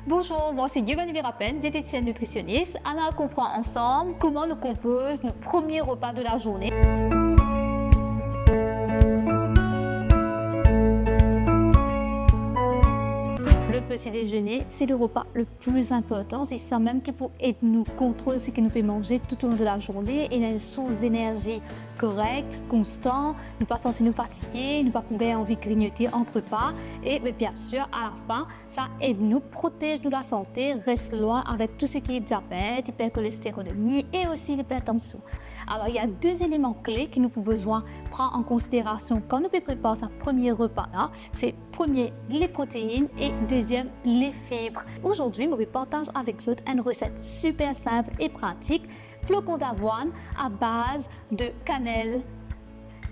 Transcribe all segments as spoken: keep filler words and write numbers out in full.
Bonzour, mwa se Giovanni Verhappen, dietetisienn nitrisionis. Anou al konpran ansam kouma nou konpoz nou premie repa de lazourne. Le petit déjeuner, c'est le repas le plus important, c'est ça même qui peut aider nous contrôler ce que nous pouvons manger tout au long de la journée et une source d'énergie correct, konstan, nou pa santi nou fatige, nou pa pou gagn anvi grignote ant repa, e, me, bien sir, a la fin, sa ed nou, protez nou lasante, res lwin avek tou seki diabet, iperkolesterolemie e osi lipertansion. Alor, il y a deux éléments clés ki nou pou bezwin pran an konsiderasion kan nou pe prepar sa premie repa la, se premie, les protéines et deuxième, les fibres. Aujourd'hui, mo pe partaz avek zot enn reset super sinp e pratik, flocon d'avoine à base de cannelle.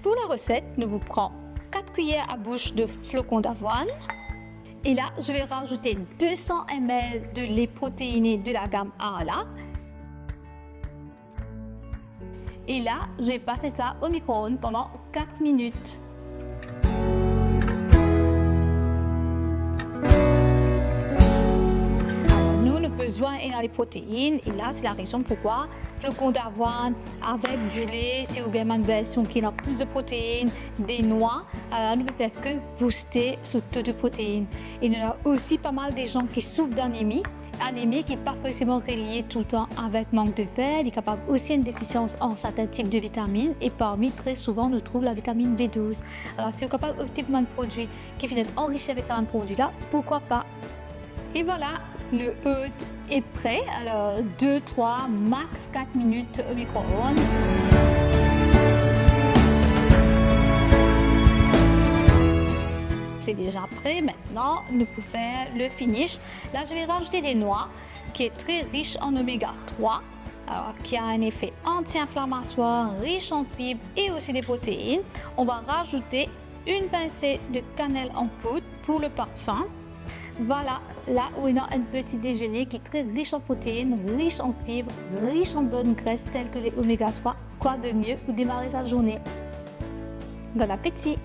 Pour la recette, nous vous prenons quatre cuillères à bouche de flocons d'avoine. Et là, je vais rajouter deux cents millilitres de lait protéiné de la gamme Arla. Et là, je vais passer ça au micro-ondes pendant quatre minutes. Alor, nou, nou bezwin ena le protein, e la, se la rezon pourkwa flocon d'avoine avek du lait, si ou gagn bann version ki ena plis de protein, de nwa, alor nou pe fer ke booster so to de protein. E nou ena osi pa mal de zan ki soufr d'anémie. Anémie ki pa forseman relie toultan avek mank de fer, li kapav osi enn defisians an sertin tip de vitamin, e parmi, tre souvan, nou trouv la vitamin B douz. Alor, si ou kapav opte pou bann prodwi ki finn et anrisi avek sa bann prodwi la, pourkoi pa? E vwala, le ed est prêt. Alors, deux, trois, max quatre minutes au micro-ondes. C'est déjà prêt. Maintenant, nous pouvons faire le finish. Là, je vais rajouter des noix, qui est très riche en oméga trois, alors, qui a un effet anti-inflammatoire, riche en fibres et aussi des protéines. On va rajouter une pincée de cannelle en poudre pour le parfum. Voilà, la ou ena enn petit déjeuner qui est très riche en protéines, riche en fibres, riche en bonnes graisses telles que les oméga trois. Quoi de mieux pour démarrer sa journée? Bon appétit!